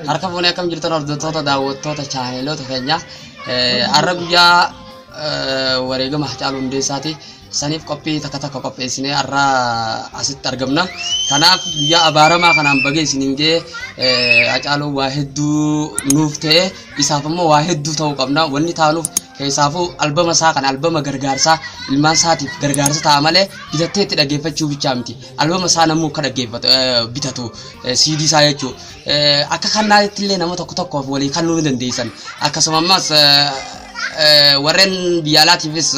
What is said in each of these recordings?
Harka fuunee akkam jirtan hordoftoota daawwattoota chaaneloota keenya. Har'a guyyaa wareegama Hacaaluu Hundeessaati. Saniif qophii takka takka qopheessinee har'a asitti argamna. Kanaaf guyyaa abaaramaa kanaan bagee isiniin ga'e. Hacaaluun waa hedduu nuuf ta'e, isaaf immoo waa hedduu ta'uu qabna. Wanni taanuuf keessaafuu albama isaa kana albama gargaarsaa ilmaan isaatiif gargaarsa ta'a malee bitattee itti dhaggeeffachuu bichaa miti. Albama isaa namuu akka dhaggeeffatu bitatu CD isaa jechuudha. Akka kannaatti illee nama tokko tokkoof walii kennuu ni dandeessan. Akkasuma ammas warreen biyya alaatiifis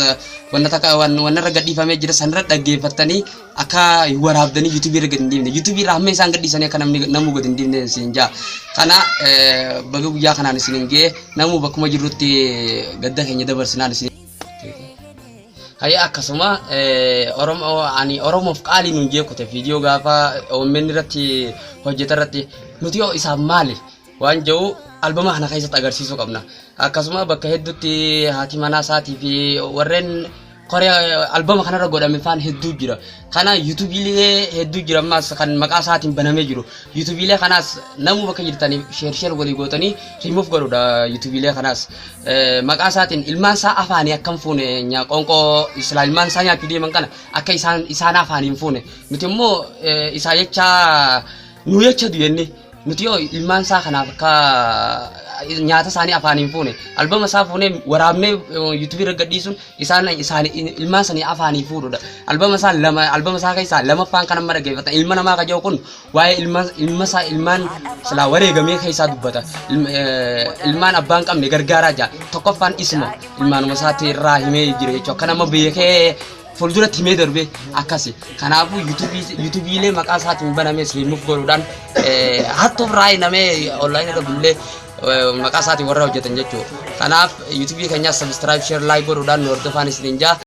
wanna takka wanna irra gadhiifamee jira sanirra dhaggeeffattanii akka waraabdanii yuutuubii irra gadi hin dhiifne. Yuutuubii irra hamma isaan gadhiisanii akka namni namuu gadi hin dhiifne isin jaa. Kana baga guyyaa kanaan isin hin ga'e, namuu bakkuma jirrutti gadda keenya dabarsinaan isin. Hayya, akkasuma Oromoo ani Oromoof qaalii nuun jeekute viidiyoo gaafa OMN irratti hojjeta irratti nuti yoo isaaf maali waan jedhu albama kana keessatti agarsiisuu qabna. Akkasuma bakka hedduutti haati manaa isaatii fi warreen koree albama kanarra godhame faan hedduu jira. Kana yuutuubiilee hedduu jira ammas kan maqaa isaatiin banamee jiru. Yuutuubiilee kanaas namuu bakka jirtaniif share share walii gootanii rimuuf godhudha yuutuubiilee kanaas. Maqaa isaatiin ilmaan isaa afaanii akkam fuune, qoonqoo islaa ilmaan isaa nyaachuu deeman kana akka isaan isaan afaanii hin fuune. Nuti immoo isaa jecha nu jecha du'enni nuti yoo ilmaan isaa kanaaf akka nyaata isaanii afaanii hin fuune, albama isaa fuunee waraabnee yuutuubii irra gadhiisuun isaan isaan ilmaan sanii afaanii fuudhudha. Albama isaa lama, albama isaa keessaa lamaffaan kan amma dhaggeeffatan ilma namaa ka jedhu kun waa'ee ilma ilma isaa ilmaan silaa wareegamee keessaa dubbata. Ilmaan abbaan qabne gargaaraa jira. Tokkoffaan isuma ilmaanuma isaatti irraa himee jira jechuudha. Akka nama beekee fuulduratti himee darbe akkasi. Kanaafuu yuutuubiilee maqaa isaatiin banames rimuuf godhuudhaan hattuuf raayii namee onlaayinii irra bullee maqaa isaatiin warra hojjetan jechuudha. Kanaaf yuutuubii keenyaas subscribe, share, like godhuudhaan nu hordofaan isiniin jaa.